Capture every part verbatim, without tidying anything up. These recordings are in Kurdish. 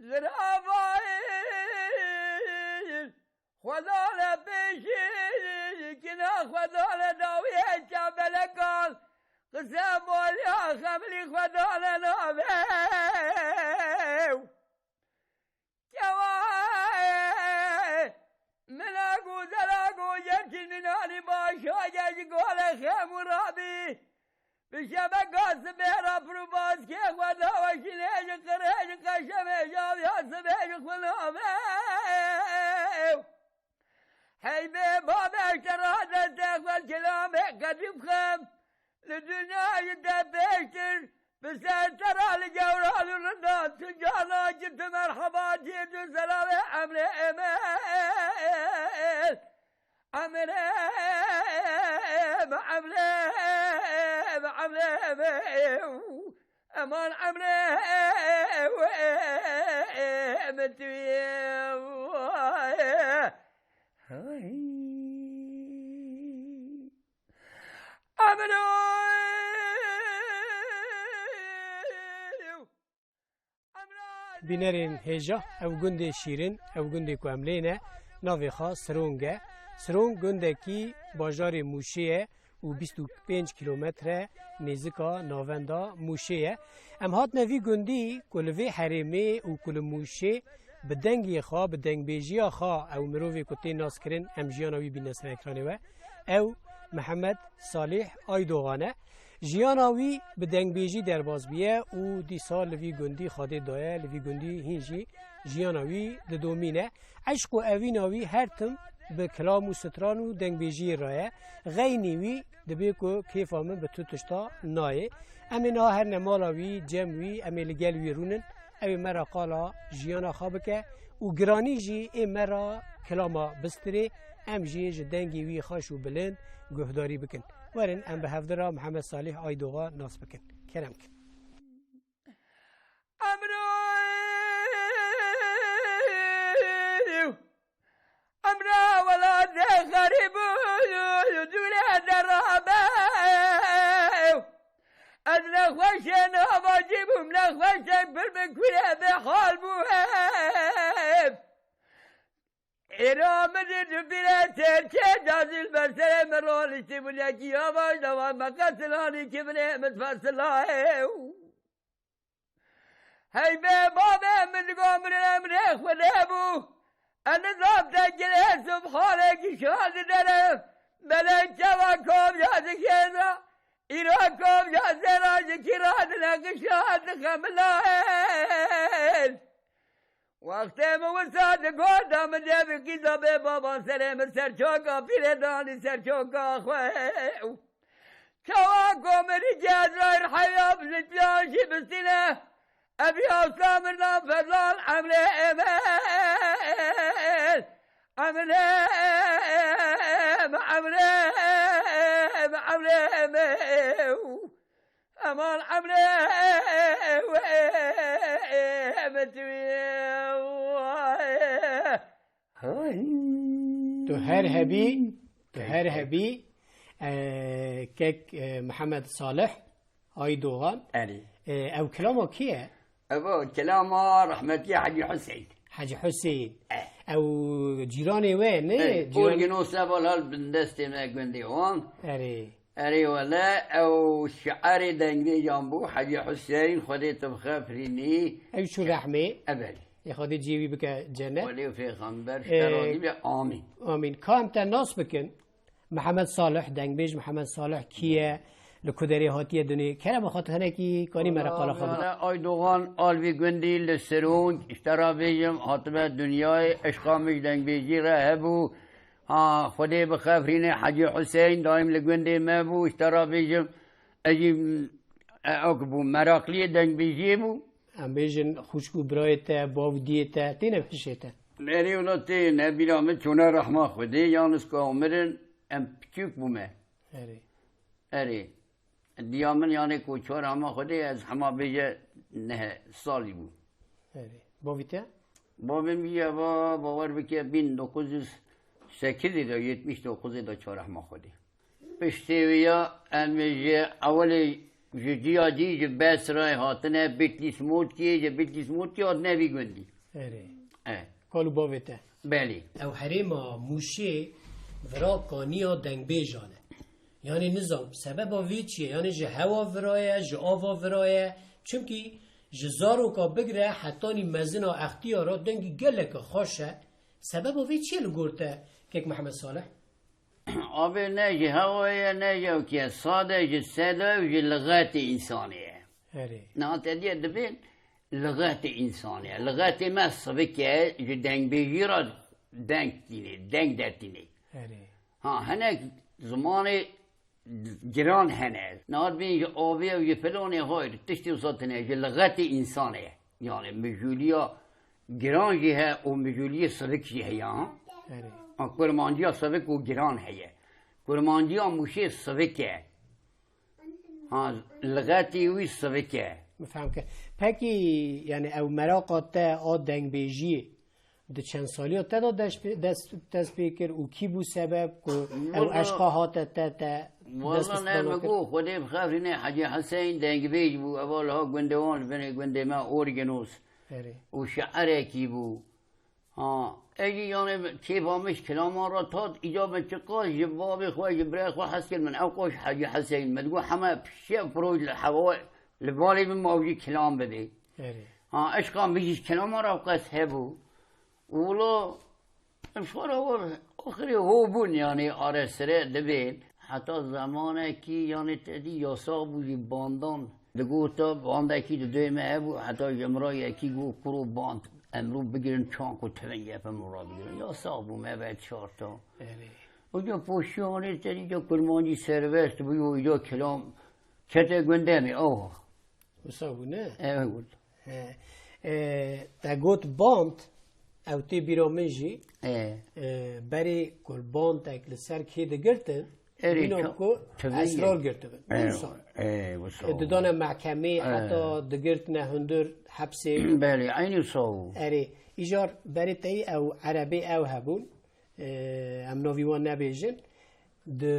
Ziravayî Xwedane pêşî, kina Xwedane dawiyê çavbelekan, qise boliya xemilî Xwedane navew. Kewa min a gozela gojer çinînanî başa gel ji gole xem û rabî. Bi şebeka sibê re pir û baskê xwe daweşînê ji qirê ji qeşemê ji aviya sibê ji xwe navew. Hey bê babê ji te re destê xwe kilamê qedî bixim. Li dinya ji te pêştir bi ser te re li gewran û rindan tu cana ki tu merheba dî tu selavê emrê emel. Emre, emre, emre, eman emre, emre. Bînerên hêja, ew gundê şîrin, ew gundê ku em lê ne, navê xwe Sirong e. Sirong gundekî bajarê Mûşê ye û bîst û pênc kîlometre nêzika navenda Mûşê ye. Em hatine vî gundî ku li vê herêmê û ku li Mûşê bi dengê xwe, bi dengbêjiya xwe ew mirovê ku tê naskirin, em jiyana wî bîne ser ekranê we. Ew Mihemed Salîh Aydogan e. Jiyana wî bi dengbêjî derbas bûye û dîsa li vî gundî Xwedê daye, li vî gundî hîn jî jiyana wî didomîne. Eşq û evîna wî her tim bi kilam û stran û dengbêjiyê re ye. Xeynî wî dibê ku kêfa min bi tu tişta nayê. Em ê niha herine mala wî, cem wî, em ê li gel wî rûnin. Ew ê me re qala jiyana xwe bike û giranî jî ê me re kilama bistirê, em jî ji dengê wî xweş û bilind guhdarî bikin. Werin em bi hevdira Mihemed Salîh Aydogan nas bikin. Kerem kin. Emre, emre welatê xerîb û dûrê derabe. Ez nexweşê navacî bûm, nexweşek pir bi kurê bê hal bû. Êra min di pîrê têrkê cazîl ber serê min roniştî bûn, yekî yavaş dawan me qetilanî ki binê min fesilayê. Hey bê babê min digo min emrê Xwedê bû. Ez nizam te girê subhanekî şan didere. Belê çawa kovya dikêza. Îro kovya zêra ji kîra dineqişa dixemilayên. Wextê min wisa digot da min dê bikî da bê baban serê min serçoka pîrê danî serçoka xwe. Çawa ku min î Cezrayîl heya bi ji piyan jî bistîne. Ev ya sa min nan fezal emrê emel. Emrê, emrê, emrê, emrê. Eman emrê, emrê, emrê. Tu her hebî, tu her hebî, e, kek, e, Mihemed Salih Aydogan. Erê. E, ew kilama kî ye? Ev kilama rehmetî Hecî Huseyîn. Hecî Huseyîn. E. Ew cîranê we ne? E, Cîran- Orgino Seval hal bin destê me gundê wan. Erê. Erê wele, ew şiarê dengbêjan bû, Hecî Huseyîn, Xwedê tu bixefirînî. Ew çû rehmê. Ebelî. Ê Xwedê cihê wî bike cennet. Xwedê û Pêxember ji te razî be. Amîn. Amîn. Ka em te nas bikin. Mihemed Salih, dengbêj Mihemed Salih kî ye? Li ku derê hatiye dunê? Kerema xwe tu hinekî kanî me re qala xwe bike. Aydogan, alvî gundî li Sirûnc, ji te re bêjim, hatime dinyayê, eşqa min ji dengbêjî re hebû. Ha, Xwedê bixefirîne Hecî Huseyîn, daîm li gundê me bû, ji te re bêjim, ez jî, e, ok bû, meraqliyê dengbêjiyê bû. Em bêjin xwişk û birayê te, bav û diyê te, têne pişê te? Erê wela tê, ne bîra min çûne rehma Xwedê, yan iska mirin, em piçûk bûme. Erê. Erê. Diya min yanê ku çû rehma Xwedê, ez hema bêje neh salî bû. Erê. Bavî te? Bavê min jî eva, bawer bike, bin dokuz yüz sekizê de, yetmiş dokuzê de çû rehma Xwedê. Piştê wî ya em ji ewilê ji ciya cî ji Besrayê hatine Bitlîs Motkiyê, ji Bitlîs Motkiyê hatine vî gundî. Erê. E. Kal û bavê te. Belê. Ew herêma Mûşê vira kaniya dengbêjan e. Yanî nizam, sebeba vê çi ye? Yanî ji hewa vira ye, ji ava vira ye. Çimkî ji zaroka bigire hetanî mezina extiyara dengî geleke xweş e. Sebeba vê çi ye li gor te, Kek Mehmed Salih? Abi ne ji hewa ye, ne ji ewkê ye. Sade ji seda û ji lixetê însanê ye. Erê. Niha te diye dibên lixetê însanê ye. Lixetê me sivik e, ji dengbêjî re deng tînê, deng dertînê. Erê. Ha, hinek zimanê giran hene. Niha dibên ji avê û ji filanê hayr, tiştê wisa tune, ji lixetê însanê ye. Yani mijûliya giran jî he û mijûliyê sivik jî heye, ha? Erê. Ha, kurmanciya sivik û giran heye. Kurmanciya Mûşê sivik e. Ha, lixetî wî sivik e. Min fehm kir. Pekî, yani ew meraqa te a dengbêjiyê di çend saliya te de dest pê, dest, dest pê kir û kî bû sebeb ku ew Wala eşqa hate te, te dest Wala ne, pê min kir? Got, Xwedê bixefrîne Hecî Hesên dengbêj bû, eva liha gundê wan li binê gundê me Orgenos Erê. Û şiirekî bû. Ha, ez jî yani kêfa min ji kilaman re tat, îca min çiqas ji bavê xwe, ji birayê xwe hez kir, min ew qas Hecî Hesên, min digot heme şev roj li hewa, li balê min ma jî kilam bibê. Erê. Ha, eşqa min jî ji kilaman re ew qas hebû. Û wilo, em ji xwe re axirê ho bûn, yani aresire dibên. Heta zemanekî, yani te dî yasax bû jî bandan. Digota bandekî di dê me hebû, heta ji min re yekî got, "Kuro band, em rû bigirin çank û tivingê pê min ra bigirin." Yasax bû me ve çar ta. Erê. Uca poşiyanê te dî ca kurmancî serbest bû, yo îca kilam kete gundemê, awa. Wisa bû, ne? Ew bû. He. E, te got band, ew tê bîra min jî. E. E, berê ku bandek li ser kê digirtin, Erê, bîna ça-, ku tivingê. Esrar girtibin. E, Wisa. E, wisa. E, didane mehkemê, E. Heta digirtine hundir hepsê. Belê, eynî wisa bû. Erê, îcar berê teyî ew erebê ew hebûn. E, em navî wan nebêjin. Di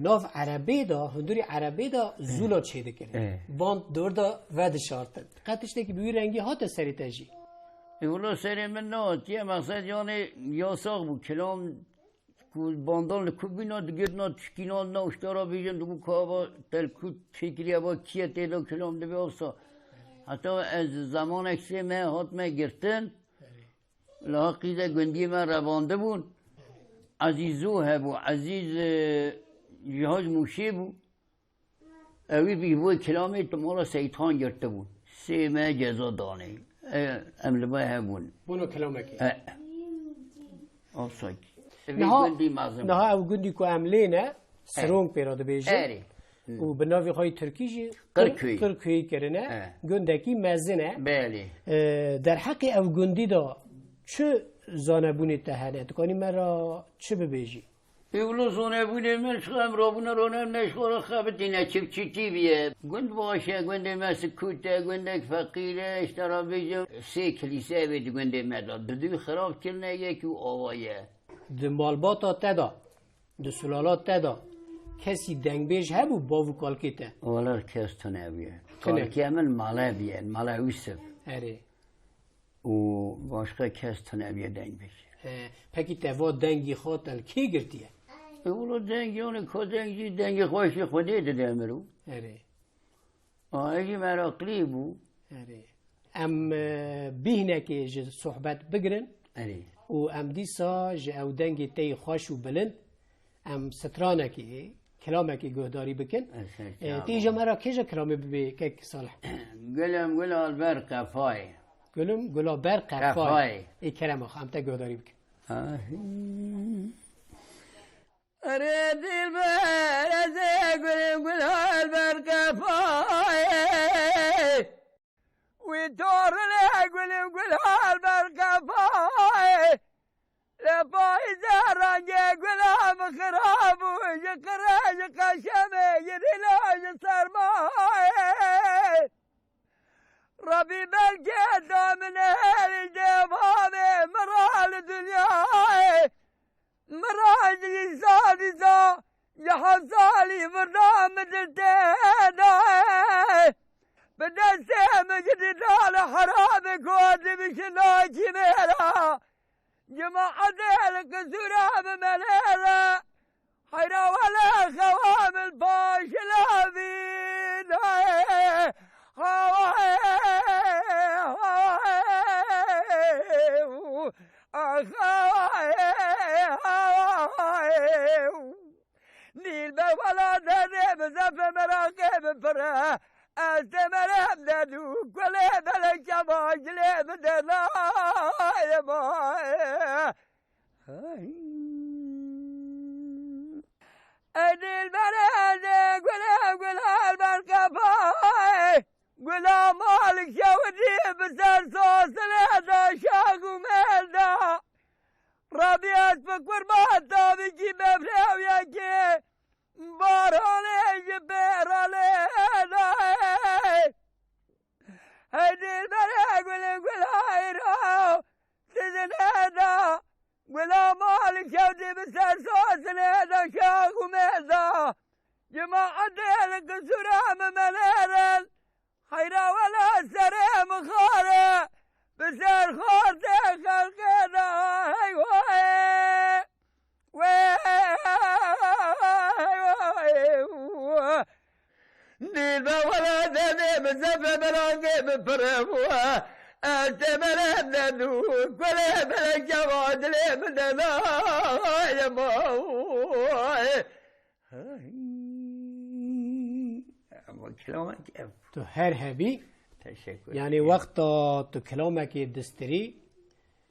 nav erebê de, hundirî erebê de zûna çêdikirin. E. Band di wir de vedişartin. Qet tiştekî bi wî rengî hate serê te jî? E, wilo serê min nehatiye. Mexsed yani yasax bû. Kilam ku bandan li ku bîna digirtina tişkîna na uştara bêjin, digot ka ava te li ku çêkiriye, ava kî ye tê de kilam dibe wisa. Heta ez zemanek sê me hatime girtin. Li Haqî de gundiyê me revandibûn. Ezîzo hebû. Ezîz, e, ji Hac Mûşê bû. Ewî bi bo kilamê tu mala Seyîdxan girtibûn. Sê me ceza danê. E, em li me hebûn. Bono kilamekê. E. Ofsayt. Evî Niha, gundî mezin. Niha ew gundî ku em lê ne, Sirong pê re dibêjin. Erê. Û bi navê xwe yê tirkî jî Qirköy. Qirköy kirine. E. Gundekî mezin e. Belê. E, derheqê ev gundî de çi zanebûnê te hene? Dikanî me re çi bibêjî? Ê wilo zanebûnê min ji xwe em rabûne rone em ne ji xwe re xebitîne çi bi çi tî biye. Gund baş e, gundê me sikût e, gundek feqîr e, ji te re bêjim sê kilîse vê di gundê me de. Didû xirab kirine yek û ava ye. Di malbata te de Di sulala te de kesî dengbêj hebû, bav û kalkê te? Wele kes tune bûye. Tune. Kalkê min male bûye, male Ûsif. Erê. Û başqa kes tune bûye dengbêj. He, pekî te va dengî xwe te li kê girtiye? E, wilo deng, yani ka deng jî, dengê xwe jî Xwedê dide mirov. Erê. A, ez jî meraqlî bû. Erê. Em, e, bîhnekê ji sohbet bigirin Erê. Û em dîsa ji ew dengê te yê xweş û bilind em stranekê, kilamekê guhdarî bikin. Ez ser E, çawa. Tê îja me re kêja kilamê bibê kek Salih? Gulüm gula li ber qefayê. Gulüm gula ber qefayê. Qefayê. Ê kerema xwe em te guhdarî bikin. Ahî. Erê dilber, ez ê gulê gul hal ber qefayê. Wî torine gulê gul hal ber qefayê. Lê payîze rengê gula min xirab bû, ji qire, ji qeşemê, ji rîla, ji sermayê. Rebî belkê da min herî dê bavê min ra li dinyayê. Min ra ji îsa dîsa ji hezalî virda min dil tê dayê. Bi destê min ji dîdala heramê ku dibişin nakî mêra. Cemaetê li qisûra min menêre. Heyra wele xewa min paşilavî nayê. Hawayê, hawayê, hawayê. Nîl be wela derdê min zef e, meraqê min pir e. Ez tê merem derd û kulê belek çava cilê min de nayê maye. Hey. Ey dîl berê de gule gule ber qepay. Gula malik şewdî bi ser sosine da şax û mêl da. Rabî ez bi qurban tabî kî befrew yekê baranê ji pêra lê dayê. Hey dîlberê gulê gulay ra sizine da. Gula malik şewdî bi ser sosine da şax û mêl da. Cemaetê li qisûra min menêrin. Heyra wela serê min xare, bi ser xortê xelqê de hey wayê, wey, wey, wey. Dîl be wela derdê min zef e, meraqê min pir e. Ez tê merem derd û kulê belek çava cilê min de nayê maye. Hey. Ama kilamek ev. Tu her hebî, Teşekkür yanî ederim. Wexta tu kilamekê distirî,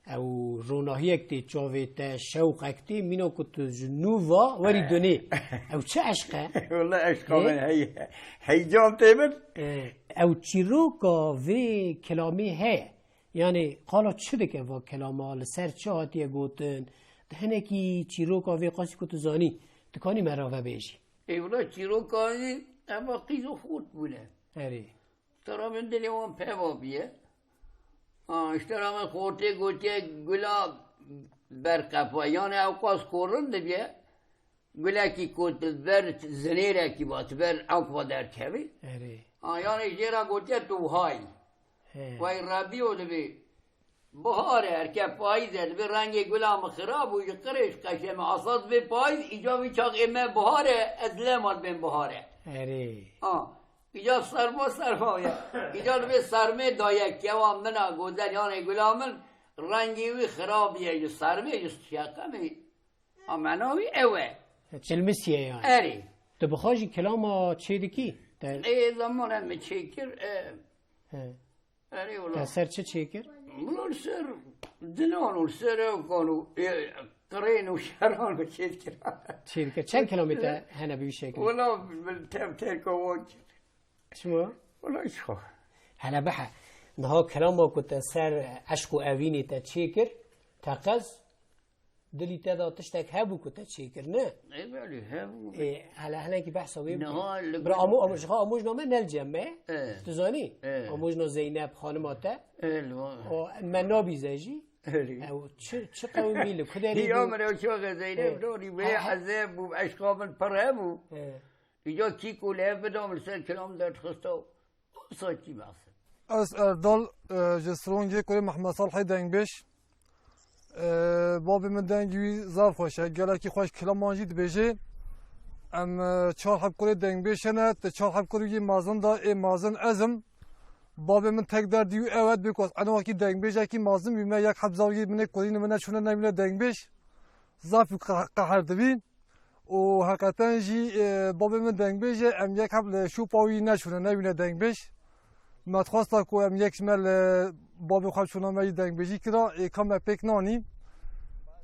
ew ronahiyek tê çavê te, şewqek tê, mîna ku tu ji nû va werî Eh. dunê. Ew çi eşq e? Wala eşqa Ê? Min hey, heyecan tê min. Ê, ew çîroka vê kilamê heye. Yanî qala çi dike va kilama, li ser çi hatiye gotin? Di hinekî çîroka vê qasî ku tu zanî, dikanî me re vebêjî. Ê wila çîroka wî eva qîz û xort bûne. Erê. Tera min dilê wan peva bûye. Ha, ji tera min xortê gotiye gula ber qepa. Yanî ew qas korin dibiye. Gulekî ku tu ber zinêrekî va, tu ber ew va derkevî. Erê. Ha, yanî jê re gotiye tu wiha yî. He. Wey rebî û dibê bihar e, erke payîz e, dibê rengê gula min xirab û ji qirêj qeşe me. Asa dibê payîz, îca vî çax ê me bihar e, ez lema dibêm bihar e. Erê. Ha, îca serma serma ye. Îca dibê sermê daye kewa min a gozel, yanê gula min rengê wî xirab ye ji sermê, ji şeqemê. A mena wî ew e. Çilmisiye yani. Erê. Tu bi xwe jî kilama çê dikî? Te Ê, zamanê min çêkir, e, He. Erê wala. Te ser çi çêkir? Min li ser dinan û li ser ewkan û, e, qirên û şeran min çêdikir. Çêdikir. Çend kilamê te hene bi vî şekilî? Wala min tev terka wan kir. Çima? Wala çi xwe. Hele bihe. Niha kilama ku te ser eşq û evînê te çêkir, teqez, dilî te de tiştek hebû ku te çêkir, ne? Ê, belê, hebû. Ê, hele, helekî behsa wê bike. Niha li Bira gund amo-, amo-, ji xwe amojna me ne li cem me. Ê. Tu zanî? Ê. Amojna Zeynep, xanima te. Ê, li wa- O, me nabîze jî. Ê. Ew çi, çi qewimî li ku derê Ya bû? min ew çaxê Zeynep Ê. donî wê Ha, ha. ezeb bû, eşqa min pir hebû. Ê. Îca kî ku li hev bidam li ser kilam derdixista. Saçî behs. Ez Erdal, e, ji Sirongê kurê Mehmed Salihê Dengbêj. E, babê min dengî wî zaf xweş e. Gelekî xweş kilaman jî dibêje. Em, e, çar heb kurê Dengbêj hene. Di çar heb kurê wî mezin de ê mezin ez im. Babê min tek derdî wî ew e, dibê ku ez ena wekî dengbêjekî mezin bîme, yek heb zarokê min ê kurî min neçûne newîne dengbêj. Zaf wî qe-, qeher dibî. Û heqeten jî, e, babê min dengbêj e, em yek heb li şopa wî neçûne, newîne dengbêj. Me dixwesta ku em yek ji me li babê xwe çûna me jî dengbêjî kira, ê ka me pêk nanî.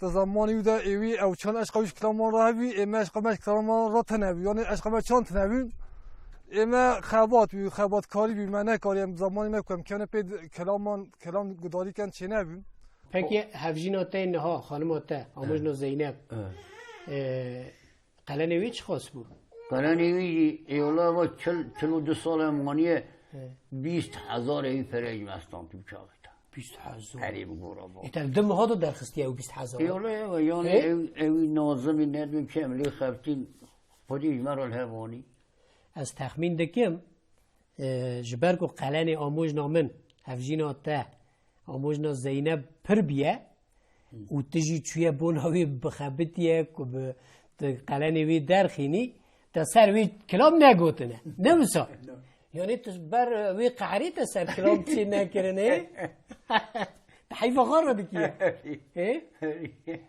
Di zemanî wî de ê wî ew çand eşqa wî ji kilaman re hebî, ê me eşqa me ji kilaman re tune bî. Yanî eşqa me çand tune bî. Ê me xebat bî, xebatkarî bî, me nekarî em zemanî me ku em kevne pê di-, kilaman, kilam gudarî ken çênebî. Pekî hevjîna te niha, xanima te, amojna Zeynep, Evet. e, qelenê wî çiqas bû? Qelenê wî jî, ê wela va çil, çil û du sal em maniye, Evet. bîst hezar ê wî pere jî me stand tu çaxê te. Bîst hezar. Erê bi gora va. Ê, te di miha de derxistiye ew bîst hezar? Ê wela ew, yani He? ew, ew nazimî nedbim çem lê xeftîn, xwedî ji me re li hev anî. Ez texmîn dikim, E, ji ber ku qelenê amojna min, hevjîna te, amojna Zeyneb pir biye û tu jî çûye bona wê bixebitiye ku bi, tu qelenê wê derxînî, te ser wê kilam negotine. Ne wisa? Yanî tu ber wê qehrê te ser kilam çê nekirine. Heyfa xwe redikiye. Hê?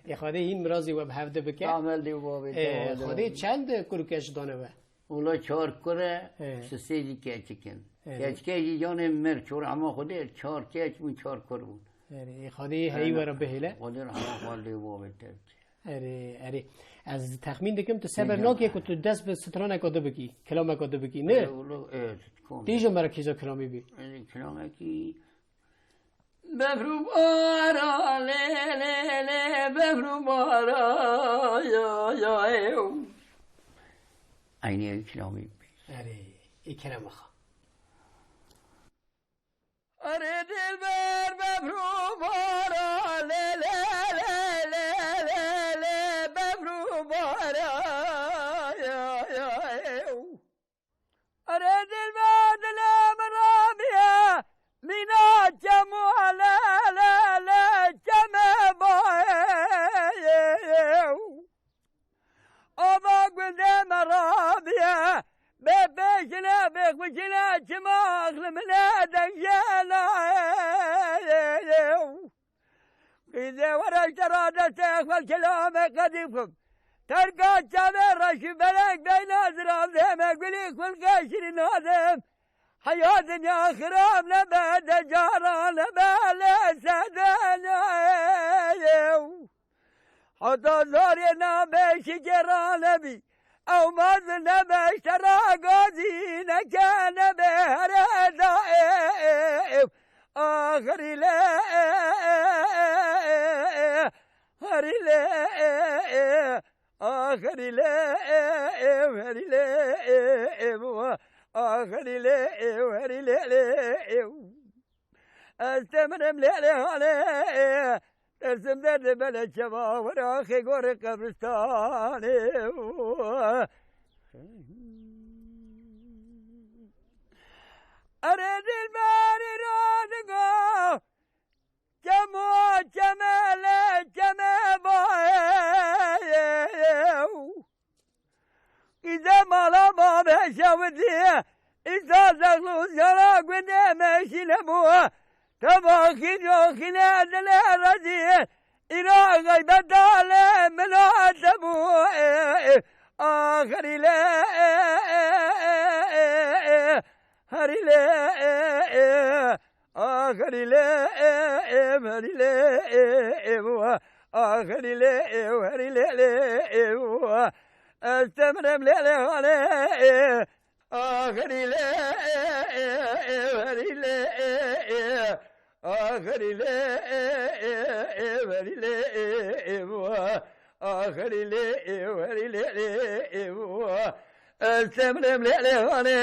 Ê Xwedê hîn mirazî we bi hevde bike. Amel dê û bavê Ê, te Xwedê çend kurke ji dane we? Wala çar kur e, He. sisê jî keçik in. Erê. Keçikê jî canê mir, çor hema Xwedê çar keç bûn, çar kur bûn. Erê, Xwedê heyî were bihêle. Xwedê rehma xwe lê bavê te bike. Erê, erê. Ez texmîn dikim tu seber Pêncem nakê he. ku tu dest bi straneka di bikî, kilameka di bikî, ne? Erê, wala, e, tu kom Tê e. ji me re kîja kilamî bî. Erê, kilamekî Befr û bara lê lê lê, befr û bara ya ya ew. Eynî ew kilamî. Erê, ê kerema xwe. Erê dilber befr û bara lê lê lê lê lê lê, befr û bara ya ya ew. Erê dilber dilê min ramiye, mîna çem û le le le çemê bayê. Ava gundê me ramiye, bê pêşine bê xwişine çima axli min e dengê nayê. Qîzê were ji te ra destê xwe kilamê qedî bixim. Terka çavê reş û belek beyna ziravdê me gulî xulqê şirîn nadim. Heya dinya xirab nebe, de cara nebe, lê se dinyayê. Heta zarê nabê şikê ranebî. Ew maz nebe, ji te ra gazî neke nebe, here da ê, ê, ê. Axirî lê, ê, ê, ê, ê, herî lê, ê, ê, axirî lê, ê, ê, herî lê, ê, ê, wa. Axirî lê, ê, herî lê, lê, ê. Ez temirim lê, lê, halê, ê. Dersim derdê bele çeva, wera xê gorê qebristanê. Erê dilberî radigo, çemo çemele çeme baye. Îze mala babe şewitiye, îsa zexlû ziyara gundê me şîne bû. Teva xînyo xîne dilê rezî, îra xeybeta lê milate bû. Axirî lê, herî lê, axirî lê, herî lê, axirî lê, herî lê, lê. Ez temirim lê, lê, halê. Axirî lê, herî lê, axirî lê, herî lê, axirî lê, herî lê, lê. Ez temirim lê, lê, halê.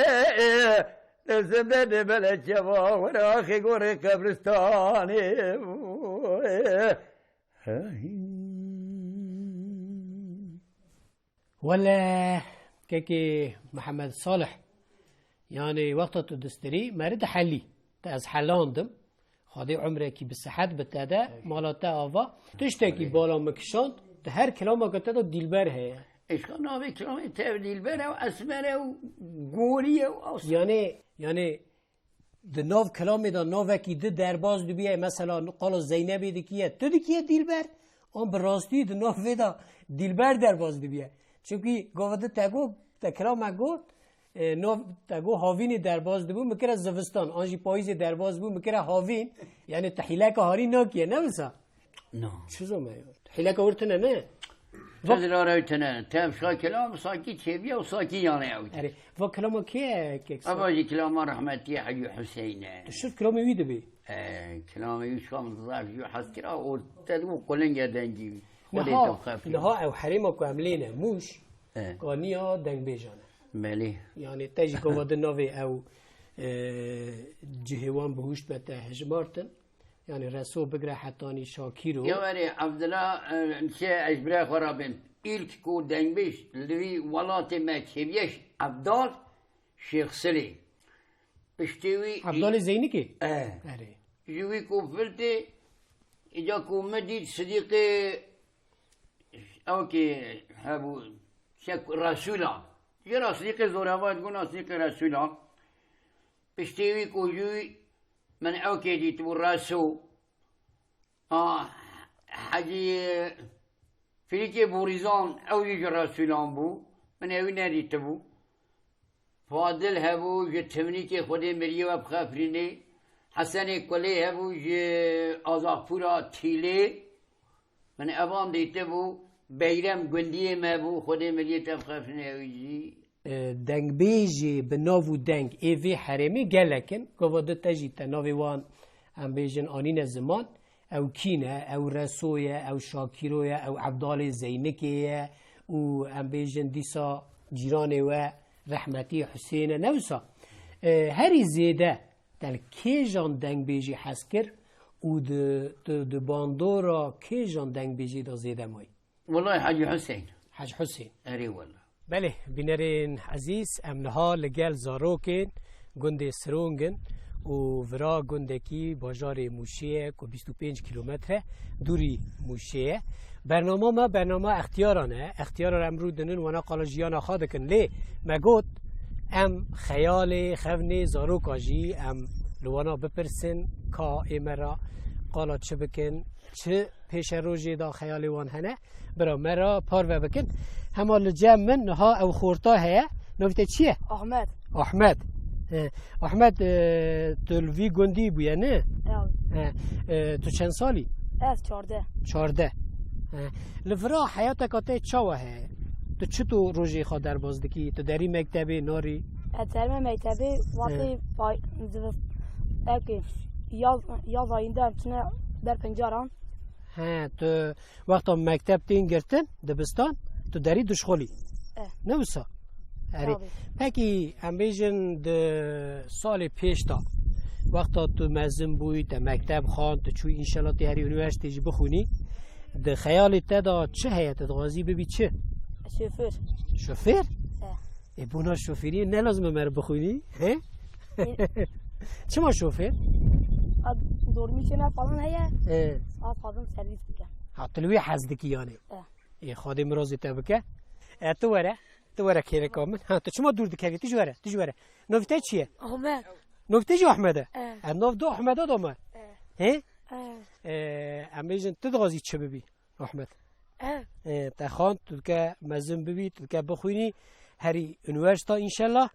Dizim de de bele çeva, wera xê gorê qebristanê. Wele, kekê Mihemed Salih, yanî wexta tu distirî, meri dihelî. Te ez helandim. Xwedê umrekî bi sihet bi te de, mala te ava. Tiştekî bala min kişand, di her kilameke te de dîlber heye. Eşqa navê kilamê te dîlber e û esmer e û gorî ye û as- Yanî, yanî, Di nav kilamê de navekî di derbaz dibiye, mesela qala Zeynebê dikiye, tu dikiye dîlber, an bi rastî di nav vê de dîlber derbaz dibiye. Çimkî gava di te got, te kilamek got, e, nav te got havînê derbaz dibû, min kire zivistan, an jî payîzê derbaz bû, min kire havîn, yanî te hîleka harî nakiye, ne wisa? Na. Çi zame ya? Hîleka wir tune ne? Te zirara ew tune. Te ev şa kelam sakî çêbiye û sakî yane ew. Erê, va kelama kê ye, kek sa? Eva jî kelama rehmetî Hecî Huseyîn e. Tu şiv kelamê wî dibî? E, kelamê wî şam zaf jî hez kira û te dibû qulingê dengî wî. Xwedê Niha, te xef. Niha ew herêma ku em lê ne, Mûş, E. kaniya dengbêjan e. Belê. Yanî te jî gava di navê ew, e, cihê wan bihuşt be te hejmartin. Yanî reso bigire hetanî Şakîro. Ya erê, Evdila, e, şey, ez ji birayê xwe re bêm. Îlk ku dengbêj li vî welatê me çêbiye ji Evdal Şêxsilê. Piştî wî Ebdalê Zeynikê? Eh. Erê. Ji wî ku filtê, îca ku min dît Sidîqê, ew kê hebû, Şek Resûla. Jê re Sidîqê Zoreva, diguna Sidîqê Resûla. Piştî wî ku ji wî min ew kê dîtibû, Reso. A, Hecî Filîkê Borîzan, ew jî ji Resûlan bû. Min ewî nedîtibû. Fadil hebû, ji Timnîkê, Xwedê miriyê we bixefirînê. Hesenê Kulê hebû, ji Azaqpûra Tîlê. Min evan dîtibû. Beyrem gundiyê me bû, Xwedê miriyê te bixefirînê ew jî. E, dengbêjê bi nav û deng ê vê herêmê gelek in. Gava di te jî te navê wan, em bêjin, anîne ziman. Ew kî ne? Ew Reso ye, ew Şakîro ye, ew Ebdalê Zeynikê ye û, em bêjin, dîsa cîranê we rehmetî Husên e. Ne wisa? E, herî zêde te li kêjan dengbêjî hez kir û di, di, di bandora kêjan dengbêjî de zêde mayî? Wellahî Hecî Husên. Hecî Husên. Erê wela. Belê, bînerên ezîz, em niha li gel zarokên gundê Sirong in û vira gundekî bajarê Mûşê ye ku bîst û pênc kîlometre dûrî Mûşê ye. Bernama me bernama extiyaran e. Extiyaran em rû dinin, wana qala jiyana xwe dikin. Lê me got, em xeyalê xevnê zaroka jî em li wana bipirsin, ka ê me re qala çi bikin, çi pêşerojê de xeyalê wan hene, bira me re parve bikin. Hema li cem min niha ew xorta heye. Navê te çi ye? Ahmet. Ahmet. He. Ahmet, e, tu li vî gundî bûye, ne? Ya. He. E, tu çend salî? Ez çardeh. Çardeh. He. Li vira heyateka te çawa heye? Tu çito rojê xwe derbas dikî? Tu derî mektebê, narî? Ez derî me mektebê, wextê He. pay-, zivis-, ewkê, yaz, yaz ayında em çine ber pencaran. He, tu wexta mekteb tên girtin, dibistan, tu derî duşxulî. Eh. Ne wisa? Erê. Tabii. Pekî, em bêjin di salê pêş de, wexta tu mezin bûyî, te mekteb xwend, tu çûyî înşela tê herî unîversîtê jî bixwînî, di xeyalê te de çi heye, tu dixwazî bibî çi? Şoför. Şofêr? Eh. Ê, bona şofêriyê ne lazim e meriv bixwînî, he? Ê. Çima şofêr? A, dolmuşê me falan heye. Ê. Saet xwazim servis bike. Ha, tu li wê hez dikî yani? E. Ê, Xwedê mirazê te bike. E, tu were, tu were kêreka min. Ha, tu çima dûr dikevî? Tu jî were, tu jî were. Navê te çi ye? Ahmet. Navê te jî Ahmed e? E. E, nav du Ahmeda da me. E. He? E. E, em bêjin, tu dixwazî çi bibî? Ahmet. E. E, te xwend, tu dike mezin bibî, tu dike bixwînî, herî unîversîta înşellah.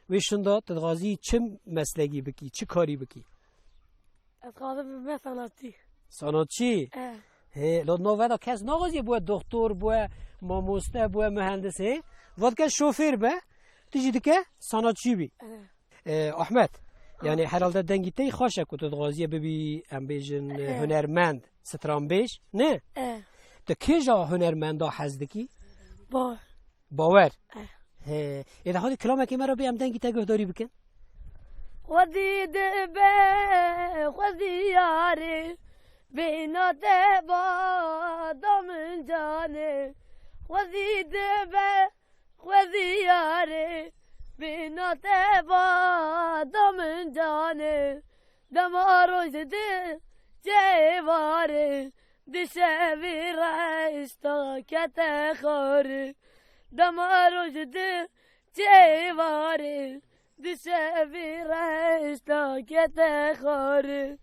Wê şinda tu dixwazî çi meslekî bikî, çi karî bikî? Ez dixwazim bibime sanatçî. Sanatçî? E. He, la nava da kes naxwaziye bûe doktor, bûe mamoste, bûe mühendis, he? Va dike şofêr be, tu jî dike sanatçî bî. E. E, Ahmet, yani herhalde dengî te yî xweş e ku tu dixwaziye bibî, em bêjin, e, E. hunermend, stranbêj, ne? E. Tu kêja hunermenda hez dikî? Bawer. Bawer? E. He. Ê de hadi kilamekê me re bê em dengî te guhdarî bikin. Xwedî dibe, xwedî yarê, bêhna te ba da min canê. Xwedî dibe, Xwezî yarê, bêhna te ba da min canê. Dema roj diçe êvarê, di şevî reşta kete xwarê. Dema roj diçe êvarê, di şevî reşta kete xwarê.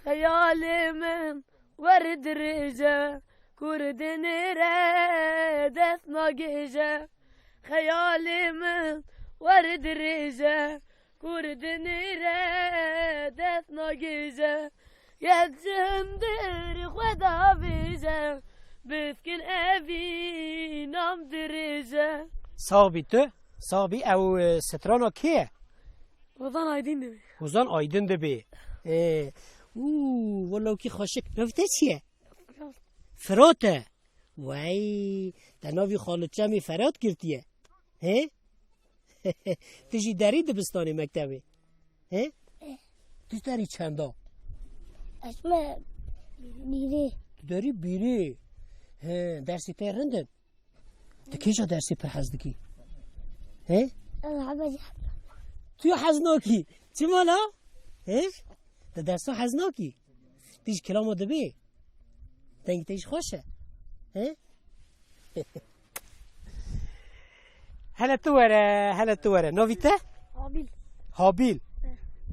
Xeyalê min wer dirêj e, ku di nêre dest nagêje. Xeyalê min wer dirêj e, ku di nêre dest nagêje. Yek ji hundir xwe davêje, biskin evî nam dirêje. Sax bî tu, sax bî. Ew, e, strana kê ye? Hozan Aydin dibê. Hozan Aydin dibê. Ê, û, wela wekî xweşik. Navê te çi ye? Firat. Firat e. Wey, te navî xaliçemî Firat girtiye. He? Tu jî derî dibistanê mektebê? He? Eh. Tu derî çenda? Ez me bîrê. Tu derî bîrê. He, dersê te rind in? Tu kêja dersê pir hez dikî? He? Ez Ehmed. Tu ya hez nakî. Çima la? He? Tu dersa hez nakî. Tu ji kilama dibê. Dengê te jî xweş e. He? Hele tu were, hele tu were. Navî te? Habil. Habil.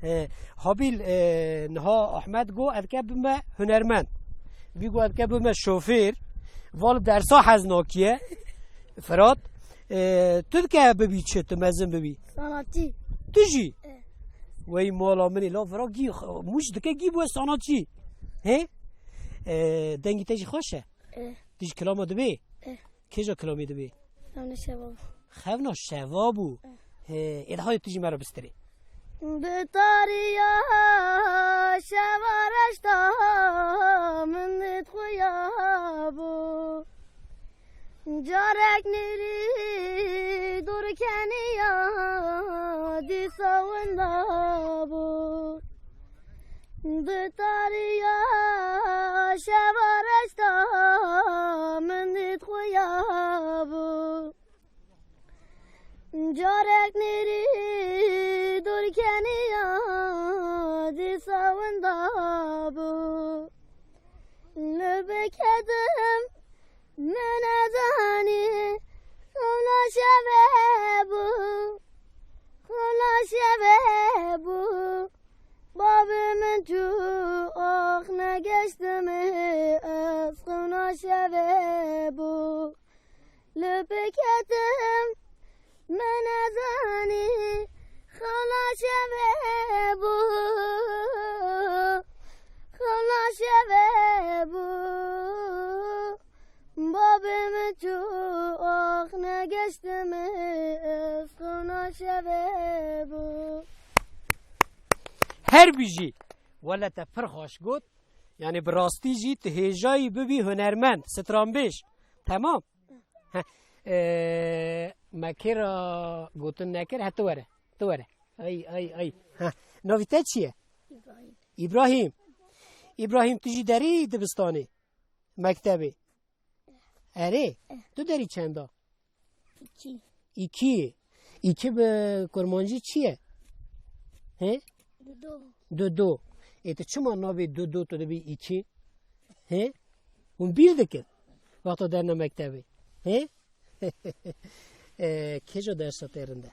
He. Habil, e, niha Ahmed got, ez ke bime hunermend. Vî got, ez ke bime şofêr. Val dersa hez nakiye. Firat, e, tu dike bibî çi, tu mezin bibî? Sanatçı. Tu jî? E. Wey mala min ê, la vira gî, muş dike gî bû sanatçı. He? E, dengî te jî xweş e? E. Tu ji kilama dibê? E. Kêja kilamê dibê? Xevna şeva bû. Xevna şeva bû. E. He, ê daha tu jî me re bistirê. Bi tariya şeva reşta min dixuya bû. Carek nêrî dor keniya dîsa winda bû. Di tariya şeva reşta min dît xuya bû. Carek nêrî dor keniya dîsa winda bû. Li biketim min nezanî, xewna şevê bû, xewna şevê bû. Babê min çû, ax negeştime ez, xewna şevê bû. Li biketim min nezanî, xewna şevê bû, xewna şevê bû. Babê min çû, ax negeştime ez, xewna şevê bû. Her bijî, wele te pir xweş got. Yani bi rastî jî tu hêjayî bibî hunermend, stranbêj. Temam. Heh. Ee, me kê re gotin nekir, he tu were. Tu were. Ay, ay, ay. Heh. Navî te çi ye? İbrahim. İbrahim. İbrahim, tu jî derî dibistanê? Mektebê? Erê. Tu derî çenda? İki. İki. İki bi kurmancî çi ye? He? Dudu. Dudu. Ê tu çima nabê dudu, tu dibî iki? He? Hûn bîr dikin? Wexta derne mektebê. He? E, kêja dersa te rind e?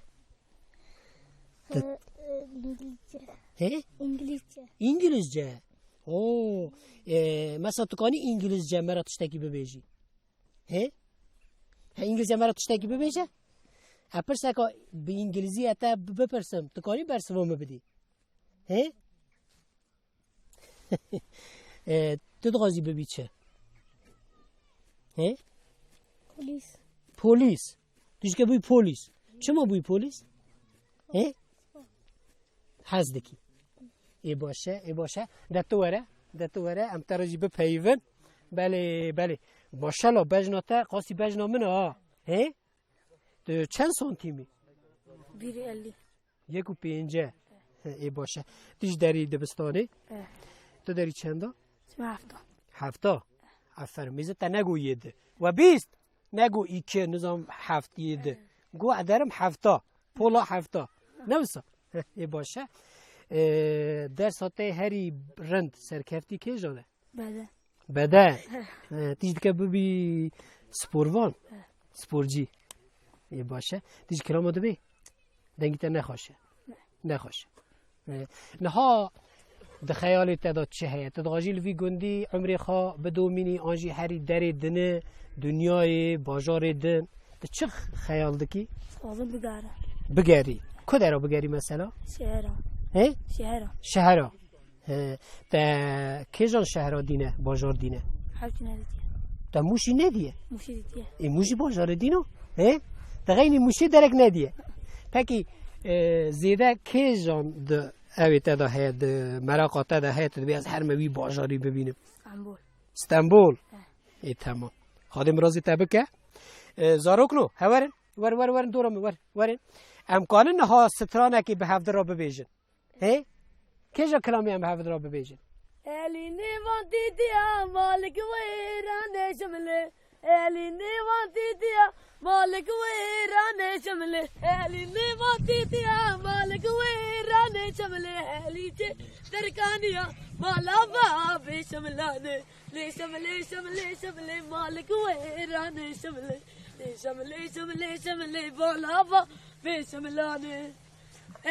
Ee, e, İngilizce. He? İngilizce. İngilizce. Oo. E, mesela tu kanî İngilizce me re tiştekî bibêjî? He? He, İngilizce me re tiştekî bibêje? E, pirseka bi îngilîzî e te bi-, bipirsim, tu kanî bersiva min bidî? He? E, tu dixwazî bibî çi? He? Polîs. Polîs. Tu jî ke bûyî polîs. Çima bûyî polîs? He? Hez dikî. Ê baş e, ê baş e. De tu were, de tu were, em te re jî bipeyivin. Belê, belê. Maşallah, bejna te qasî bejna min e ha. He? Tu çend santîm î? Bir elli. Yek û pêncî. He, ê baş e. Tu ji derî dibistanê? E. Tu derî çend a? Sima hefta. Hefta? Aferin. Mêze te nego yedi. We bîst? Nego iki, nizam heft, yedi. Go ederim hefta. Pola hefta. Ne wisa? Heh, ê baş e. Ee, dersa te herî rind serkeftî kêjan e? Bede. Bede. Ee, tu jî dike bibî sporvan. Sporcî. Ê baş e. Tu jî kilama dibê? Dengî te nexweş e. Nexweş. E, niha di xeyalê te de çi heye? Tu dixwazî li vî gundî umrê xwe bidomînî, an jî herî derê din, dinyayê, bajarê din? Tu çi xeyal dikî? Dixwazim bigerim. Bigerî. Ku dera bigerî mesela? Şehera. He? Şehera. Şehera. He. Te kêjan şehra dîne, bajar dîne? Hewtî nedîtiye. Te Mûşî nediye? Mûşî dîtiye. Ê, Mûşî bajarê dîno? He? Te xeynî Mûşê derek nediye. Pekî, e, zêde kêjan di evê te de heye, di meraqa te de heye, tu dibê ez herme wî bajarî bibînim? Stenbol. Stenbol? He. Ê, temam. Xwedê mirazê te bike. E, zarokno, hewerin. Wer, wer, werin dora min, wer, werin. Em kanin niha stranekê bi hevdi re bibêjin. Hê? Kêja kilamê em hev re bibêjin? Elî nêvan tîtiya malik wêranê şimlê. Elî nêvan tîtiya, malik wêranê şimlê. Elî nêvan tîtiya, malik wêranê şimlê. Elî çê terkaniya, mala va bê şimlanê. Lê şimlê, şimlê, şimlê, malik wêranê şimlê. Lê şimlê, şimlê, şimlê, mala va bê şimlanê.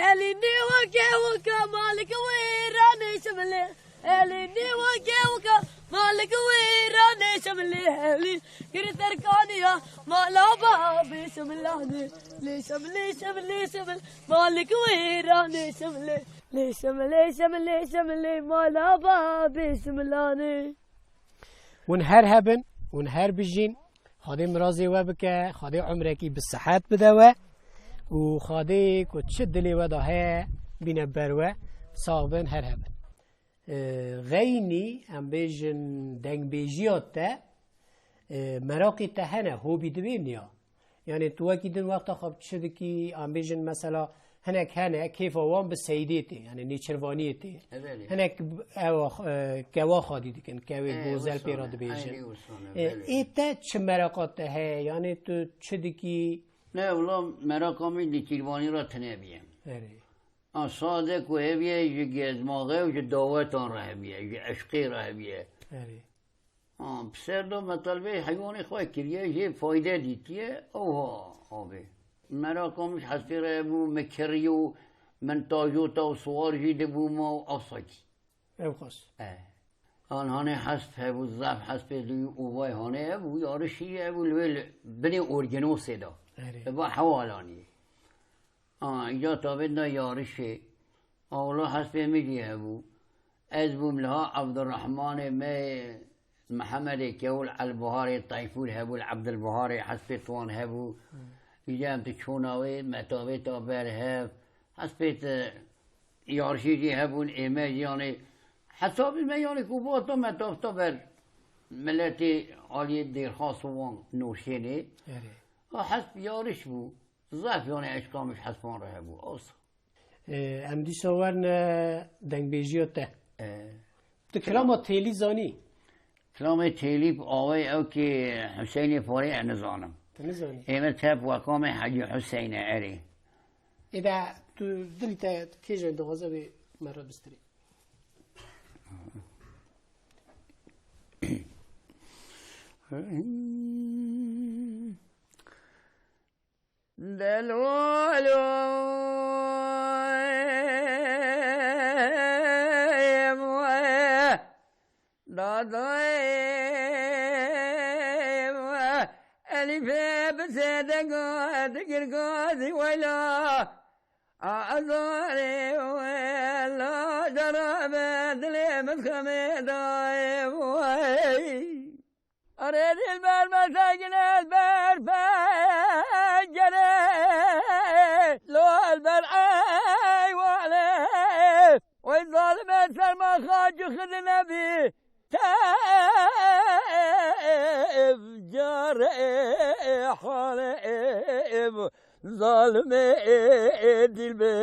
Elî nê weke weka malik wêranê şimlê. Elî nê weke weka malik wêranê şimlê. Elî kir terkaniya mala babê şimlanê. Lê şimlê, şimlê, şimlê, malik wêranê şimlê. Lê şimlê, şimlê, şimlê, mala babê şimlanê. Hûn her hebin, hûn her bijîn. Xwedê mirazê we bike, Xwedê umrekî bi sihet bide we û Xwedê ku çi dilê we de heye bîne ber we. Sax bin, her hebin. Ee, xeynî, em bêjin, dengbêjiya te, e, meraqê te hene, hobî dibê niya? Yani tu wekî din wexta xwe çi dikî, em bêjin mesela hinek hene kêfa wan bi seydê tê, yani nêçirvaniyê tê. Evet. Hinek ewa, e, kewa xwedî dikin, kewê E, gozel wisa pê re ne, dibêjin. Eynî wisa ne, E, belê. Ê te çi meraqa te heye, yani tu çi dikî? Ne, wila meraqa min nêçirvanî re tune biye. Erê. A sade ku hebiye ji gezmaxê û ji dawetan re hebiye, ji eşqê re hebiye. Erê. Ha, bi ser de metelbê heywanê xwe kiriye, jê fayde dîtiye, ew ha, abi. Meraqa min ji hespê re hebû, min kiriyo, min tajota û siwar jî dibûma û asakî. Ew qas. E. An hanê hesp hebû, zaf hespê li wî ovayê hanê hebû, yarişî hebû, li wê li binê orgenosê de. Erê. Li ba hewalaniyê. A, îca tabê da yarişê. A, wilo hespê min jî hebû. Ez bûm liha Ebdurrehmanê me, Mihemedê Kewil, Elbiharê Tayfûr hebû, li Ebdilbiharê hespê wan hebû. Îca em tu çûna wê, me tabê ta ber hev. Hespê tu yarişê jî hebûn, ê me jî yanê. Hesabî me yanê ku bata me tafta ber miletê aliyê Dêrxas û wan Nûrşênê. Erê. A, hesp yarış bû. Zaf yanê eşqa min ji hespan re hebû. Awsa. Ee, em dîsa werne dengbêjiya te. Ee, Tu kilama Têlî zanî? Kilamê Têlî bi awayê ew kê Huseyinê Farê ez nizanim. Tu nizanî? Ê min tep wekamê Hecî Huseyne erê. Ê de tu dilî te kêjên dixwaze wê me re bistirê. Delwalo, dadayê, elîfê bi sê de go-, digir gazî weyla. Azarê wela, carabe dilê min xemê dayê wey. Erê dilber, me sekine ber pencerê, lo el ber eywanê. Wey zalimê serma xacî xidine bî. Tev carê halê ev, zalimê dilbê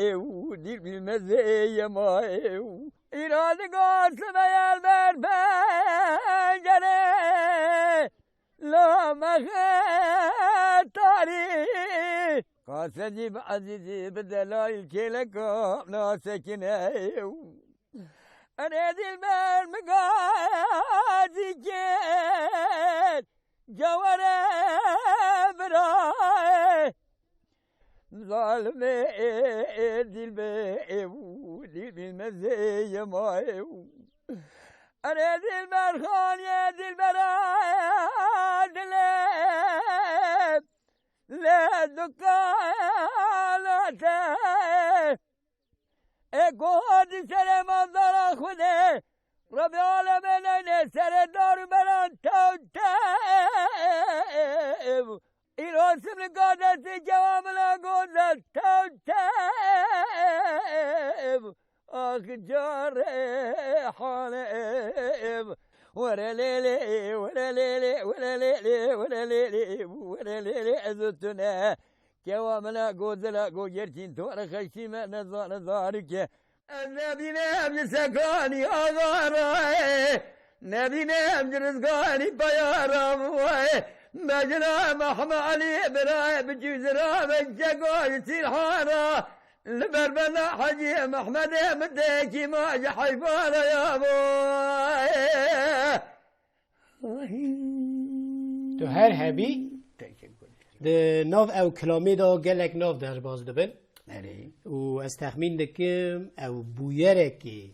ew, dilbî mezê yema ew. Îra digo sibê el ber pencerê, la mexe tarî. Qasedî bi ezîzî bi delayîl kêleka nasekine ew. Erê dilber min gazî kir, cewere birayê. Zalimê dilbê ew, dilbî mezê yema ew. Erê dilber xaniyê dilbera dilê, lê dukana te. Ê ku hatî serê mandara Xwedê, Rebê alemê neyne serê dar û beran tew tev. Îro simnika destê kewa min a gozel tew tev. Ax carê halê ev. Were lê lê, were lê lê, were lê lê, were lê lê, were lê lê, ez û tu ne. Kewa min a gozela go gerçîn tu were xeşî me nezane zarike. Ez nebîne em li sekanî azarê. Nebîne em ji rizganî peyara bûye. Mecra Mehme Elî birayê bi cûzira ve çeko ji Sîrhana. Li ber bela Hecî Mehmedê min têkî ma ji heyfana ya bûye. Tu her hebî, di nav ew kilamê de gelek nav derbas dibin. Erê. Û ez texmîn dikim ew bûyerekê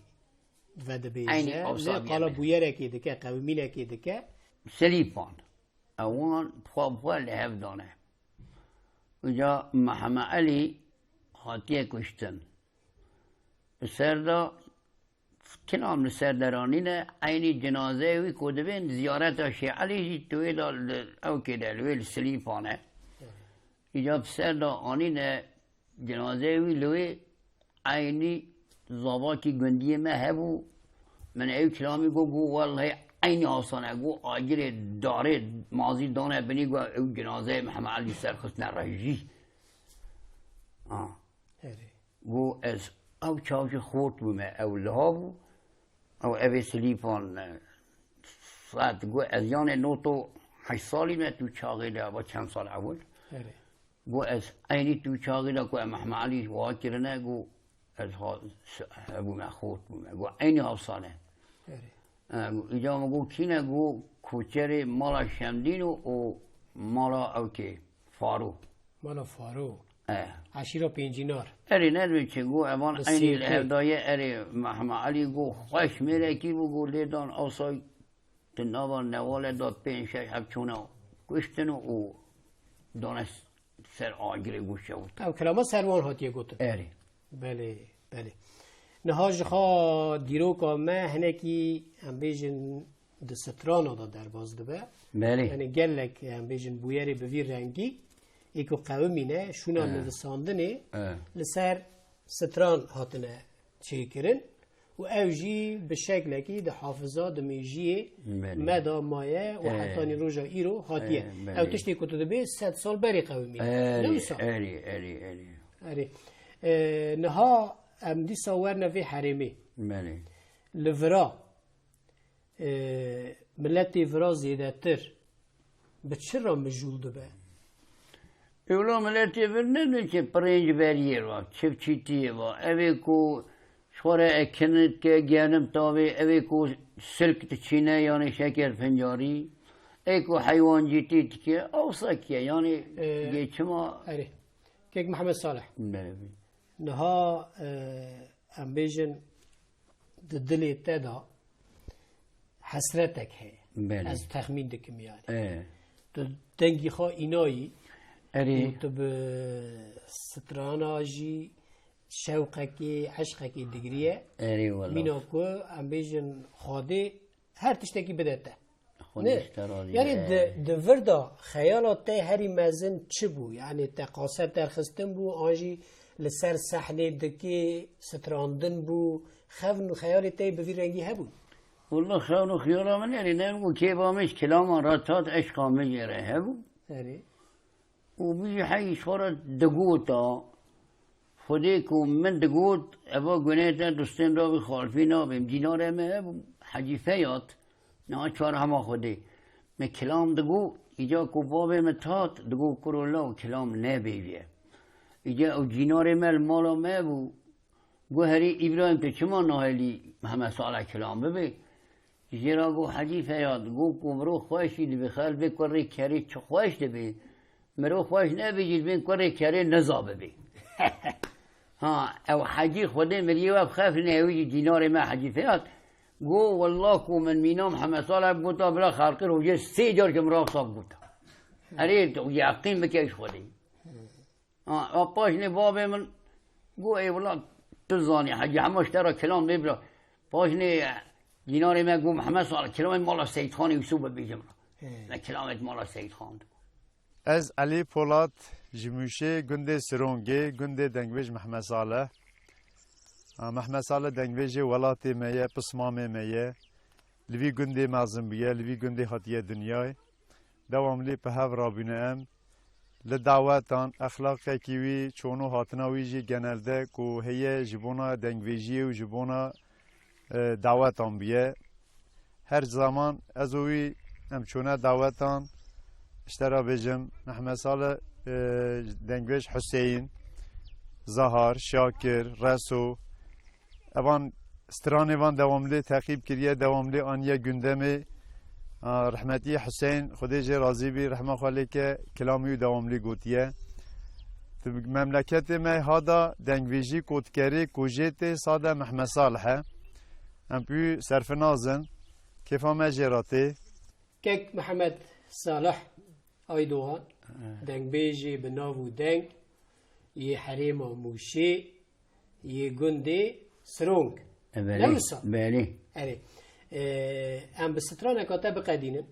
vedibêje. Eynî Ne, awsa qala biyane. Bûyerekê dike, qewimînekê dike. Silîpan. Ewan xwe xwe li hev dane. Uca Meheme Elî hatiye kuştin. Li ser de kilam li ser deranîne, eynî cinazeyê wî ku dibên ziyareta Şêh Elî jî tu wê de li ewkê de li wê li Silîpan e. Îca bi ser de anîne cinazeyê wî li wê eynî zavakî gundiyê me hebû. Min ew kilamî got, got, "Wellehî eynî asane." Got, "Agirê darê mazî dane binî." Got, "Ew cinazeyê Mihemed Elî ser xistine rejî." Ha. Erê. Got, "Ez ew çav jî xort bûme, ew liha bû." Ew evê Silîpan, e, saet got, "Ez yanê noto heşt salî me tu çaxê de, eva çend sal ewil." Erê. Got, "Ez eynî tu çaxê de ku em Mehme Elî wa kirine, got, ez ha-, s-, hebûme, xort bûme." Got, "Eynî hafsane." Erê. E, îca min got, "Kî ne?" Got, "Koçerê mala Şemdîn û, û mala ewkê, Faro." Mala Faro. E. Eşîra Pêncînar. Erê, nedibê çi, got, "Evan Bi eynî li sêkê. Hevdaye." Erê, Mehme Elî got, "Xweş mêrekî bû." Got, "Lê dan awsay di nava newale de pênc şeş heb çûne kuştin û dane ser agirê got şewit." Ew kilama ser wan hatiye gotin. Erê. Belê, belê. Niha ji xwe dîroka me hinekî, em bêjin, di strana de derbas dibe. Belê. Yani gelek, em bêjin, bûyerê bi vî rengî, ê ku qewimîne, şûna E. nivîsandinê E. li ser stran hatine çêkirin û ew jî bi şeklekî di hafiza, di mêjiyê Belê. me de maye û E. hetanî roja îro hatiye. E, belê. Ew tiştê ku tu dibê sed sal berê qewimîne. Erê, Ne wisa? erê, erê, erê. Erê. E, niha em dîsa werne vê herêmê. Belê. Li vira, e, miletê vira zêdetir bi çi re mijûl dibe? Ewla miletê vir nedin ki pirinc beriyê va, çiftçîtiyê va. Evê ku ji xwe re ekinit ke genim tavê, evê ku silk diçîne, yani şeker fincarî. Ê ku heywancîtî dike, awsa kiye, yani Ee, geçima Erê. Kek Mihemed Salih. Belê. Niha, e, em bêjin di dilê te de hesretek heye. Belê. Ez texmîn dikim yani. E. Tu dengî xwe înayî Erê. û tu bi strana jî şewqekê, eşqekê digiriye. Erê wela. Mîna ku em bêjin Xwedê her tiştekî bide te. Xwedê Ne? ji te razî Yani be. di, di vir de xeyala te herî mezin çi bû? Yani te qaser derxistin bû, an jî li ser sehnê dikê strandin bû, xevn û xeyalê te bi vî rengî hebûn? Wela xevn û xeyala min erê ne bû, kêfa min ji kilaman re tat, eşqa min jê re hebû. Erê. Û bijî hey ji xwe re digota, Xwedê ku min digot, eva gunê te dostên rabî xalfî nabêm. Dînarê me hebû, Hecî Feyat, niha çar hema Xwedê. Me kilam digot, îca ku babê min tat, digot, "Kuro law kilam nebêje." Îca ew dînarê me li mala me bû, got, "Herî Îbrahîm, tu çima nahêlî Mihemed Salih kilam bibe?" Jê re got, "Hecî Feyad, got ku mirov xweş jî dibe, xelk bê kurê kerê çi xweş dibe, mirov xweş nebe jî dibên kurê kerê niza bibe." Ha, ew Hecî Xwedê miriyê we bi xef nehewî jî dînarê me Hecî Feyad. Got, "Wallah ku min mîna Mihemed Salih bigota bila xelqê rojê sê car ji min re wisa bigota." Erê, tu yeqîn bike ji Xwedê. Ha, a paşnê babê min got, "Ê wila tu zanî, Hecî hema ji te re kilam bê bila." Paşnê dînarê me got, "Mihemed Salih, kilamê mala Seyîdxanê Yûsûf bibêje min." He. Me kilamê mala Seyîdxan digot. Ez Elî Polat, ji Mûşê, gundê Sirongê, gundê dengbêj Mihemed Salih. Ha, Mihemed Salih dengbêjê welatê me ye, pismamê me ye. Li vî gundê mezin bûye, li vî gundê hatiye dinyayê. Dewamlî bi hev rabûne em. Li dawetan, exlaqekî wî, çûn û hatina wî jî genelde ku heye ji bona dengvêjiyê û ji bona, e, dawetan bûye. Her zaman ez û wî em çûne dawetan, ji te re bêjim, Mehmet Salih, e, dengbêj Huseyîn, Zahar, Şakir, Reso, evan stranê van dewamlî teqîb kiriye, dewamlî aniye gündemê. A, rehmetî Huseyîn, Xwedê jê razî bî, rehma xwe lê ke, kilamî wî dewamlî gotiye. Di memleketê me hada dengbêjî kotkerê kojê tê sade Mehmet Salih e. Em pî serfinaz in. Kêfa me jê re tê. Kek Mihemed Salih Aydoğan, dengbêjê bi nav û deng yê herêma Mûşê yê gundê Sirong. E, belê, Ne wisa? belê. Erê. E, em bi straneka te biqedînin.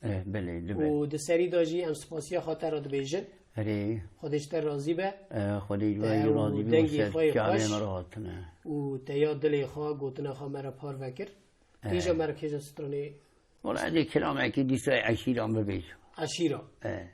E, belê, dibe. Û di serî de jî em spasiya xwe te re dibêjin. Erê. Xwedê ji te razî be. E, Xwedê ji Te we jî û razî be, dengê ser xwe yê çavê xweş me re hatine. û te ya dilê xwe, gotina xwe me re parve kir. E. Îja me re kêja stranê. Wala, ez ê kilamekî dîsa eşîran bibêjim. Eşîra. E.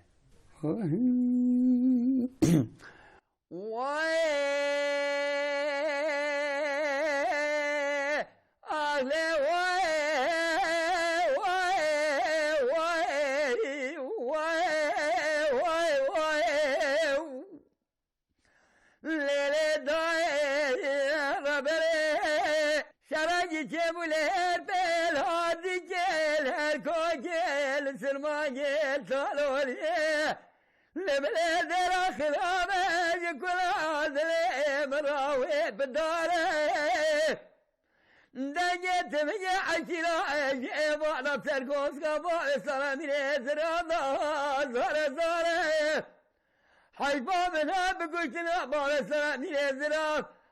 Lêlê dayê rebelê, şerengî çêbû lê her pêl hatî kêl, her kokêl sirmangêl taloliyê. Lê bilê dera xirabe ji kula dilê min rawê bidare. Dengê timiyê eşîra ji êvana serkoska bavê salamîrê zirada zare zare. Heyfa min e bi kuştina bavê salamîrê zira.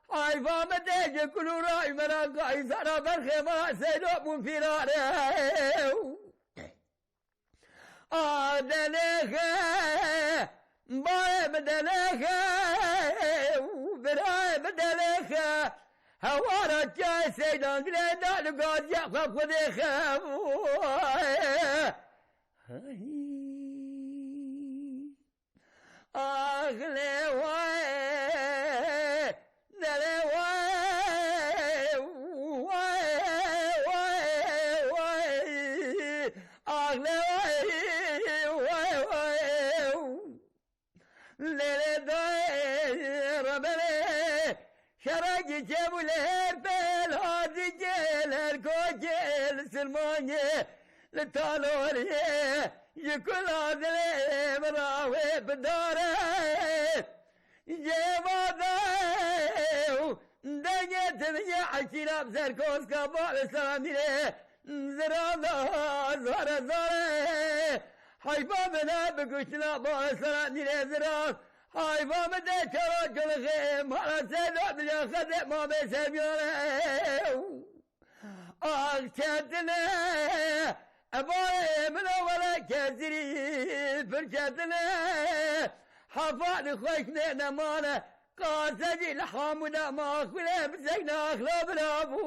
Heyfa min tê ji kulûra îmera kayîsara berxê me seydo bûn fîrare. A delêxe, bayê bi delêxe, û birayê bi delêxe, hewara çay seydan dilê da li gaziya xwe xwedê xe. Ax lê wayê, delê wayê, wayê, wayê, wayê. Ax lê wayê, wayê, wayê. Lê lê dayê rebelê, şerekî çêbû lê her pêl hatî kêl, her kokêl silmangê li taloriyê, ji kula dilê min rawê bidare. Cêvade û dengê timiyê eşîra bi serkoska bavê Selamîrê ziranda zare zare. Heyfa min e bi kuştina bavê Selamîrê ziran. Heyfa min de çara culixê mala seyda dilya xedê mamê Semiyane. Ax çetine, ebayê min a wele kesirî pir çetine. Hefa li xweş nê nemane, qase jî li hamû dema xwile bi zeyna axla bila bû.